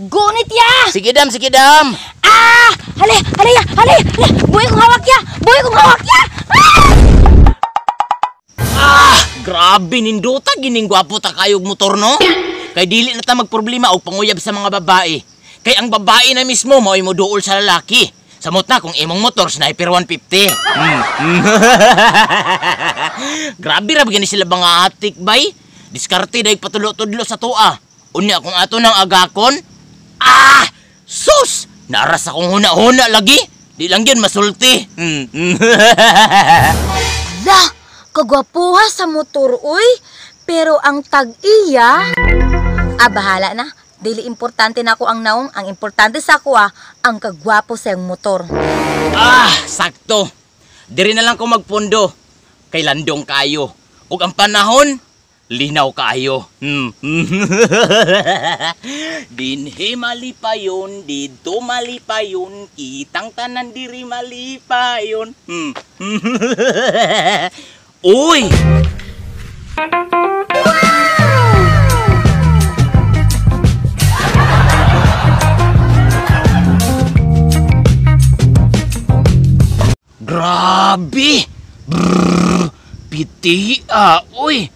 Gunit ya! Sige dam, sige dam. Ah! Hali, hali ya, hali, hali. Buhi kong hawak ya! Buhi kong hawak ya! Ah! Ah! Grabe nindota gining gwapo ta kayog motor no? Kay dili na ta magproblema og panguyab sa mga babae. Kay ang babae na mismo mao'y moduol sa lalaki. Samot na kung imong motor Sniper 150. Grabe ra gani sila mga atik bay. Diskarte dayg patulo-tudlo sa tuwa. Unya kung ato nang agakon, ah! Sus! Naras akong huna-huna lagi. Di lang yun masulti. La! Kagwapuha sa motor, uy. Pero ang tag-iya... Ah, bahala na. Dili importante na ako ang naong. Ang importante sa ako, ah, ang kagwapo sa iyong motor. Ah, sakto. Diri na lang ko magpundo. Kay landong kayo. Ug ang panahon, linaw kaayo. Dinhi malipayon, didto malipayon, kitang tanan diri malipayon. Uy! Grabe! Brrr, piti ah, uy!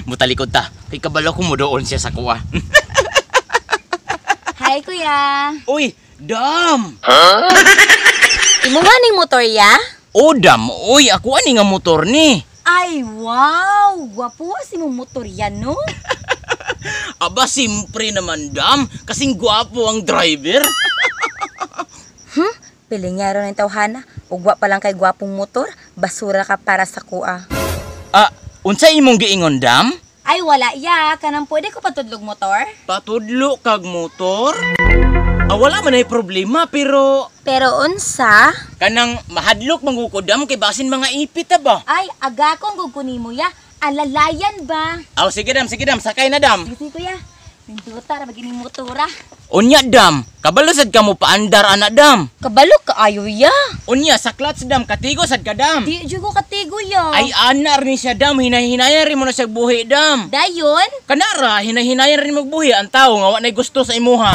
Mutalikod ta. Kay kabalo ko mo doon siya sa kuwa. Hi, kuya. Uy, dam! Huh? Imo nga ning motor ya? O, dam. Uy, ako ani nga motor ni. Ay, wow! Gwapo si mong motor yan, no? Aba, simpre naman, dam. Kasing gwapo ang driver. Pilingero ng tawhana. Ugwa pa lang kay gwapong motor, basura ka para sa kuha. Ah, unsa imong giingon, dam? Ay, wala ya. Kanang pwede ko patudlog motor? Patudlo kag motor? Ah, wala man ay problema, pero... Pero unsa? Kanang mahadlok mangukod, dam, kay basin mga ipit, ba? Ay, aga kong guguni mo ya. Alalayan ba? Aw, sige dam, sige dam. Sakay na, dam. Sige, kuya. Ninduta, ra maging motora. Unya, dam. Kabalo sad ka mo paandar, ana, dam. Kabalo ka ayo ya. Unya, sa clutch, dam. Katigo sad ka, dam. Di jud ko katigo ya. Ay, ana rin siya, dam. Hinahinayan rin mo na siya buhi, dam. Dayon? Kanara, hinahinayan rin mo buhi ang tao nga wa nay gusto sa imuha.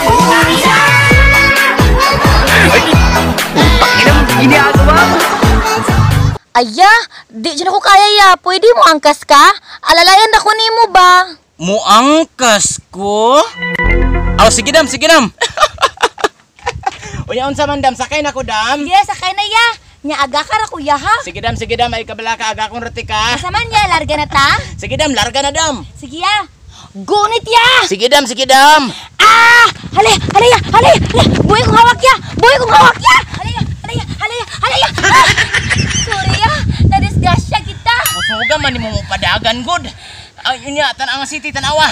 Aya, di jud ako kaya ya. Pwede mo angkas ka? Alalayan na ko nimo ba? Muangkas ko? Aw, sige dam, sige dam. Unya, unsa man dam, sakay na ko dam. Sige, sakay na ya. Nya aga ka ra kuya ha. Sige dam, ay kabala ka aga kong rati ka. Asa man ya, larga na ta? Sige dam, larga na dam. Sige ya. Gunit ya. Sige dam, sige dam. Ah! Hali, hali ya, hali, hali. Buhi kong hawak ya. Buhi kong hawak ya. Hali ya, hali ya, hali ya, hali ya. Ah! Sorry ya, nadisgrasya kita. Pusuga man nimo mo padagan good. Ay, unya, tan-ang city, tanawa.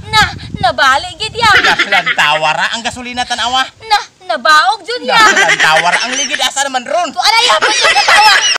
Na, nabali gid ya. Tawara ang gasolina, tanawa. Na, nabaog jud ya. Tawara ang ligid, asa naman ron. Tuara ya, pwede ka tawa.